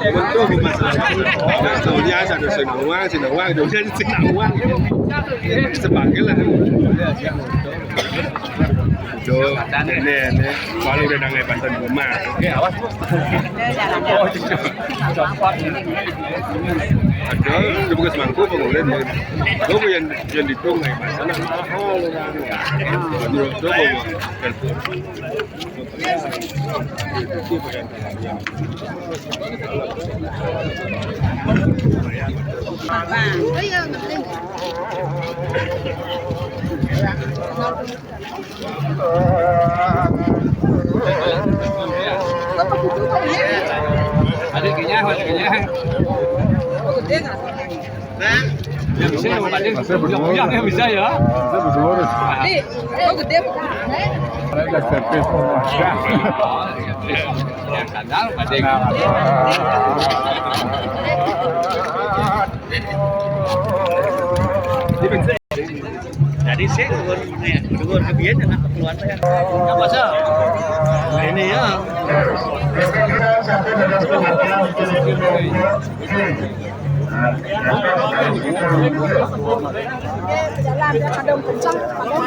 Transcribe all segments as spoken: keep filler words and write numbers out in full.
Untung masalah. Udah, udah, satu senawang, senawang, udah, udah, senawang. Sebagai lah. Tuh, ini, ini. Paling udah nang bantuan rumah. Oke, awas, Bu. Aduh, itu bukan semangkuk, Bang Ulen. Lo yang, yang dihitung, nggak, Mas? Anak mahal, orang. Aduh, tuh, Bang. Ada kenyang, ada kenyang. Yang bisa ya, Pak Ding. Yang bisa ya. Saya berdoa. Di, oh, gede. Saya udah servis semua. Yang sandal, Pak Ding. Jadi saya keluar, keluar ke biaya, anak keluar saya. Apa sih? Nah, ini ya. Jalan, dia kadang kencang, kadang.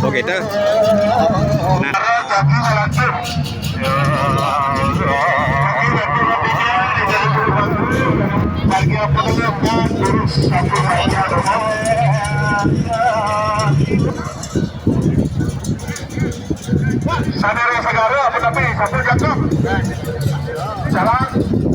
Oke, dah. Nah. Saudara-saudara, apa tapi satu cakap. Salam.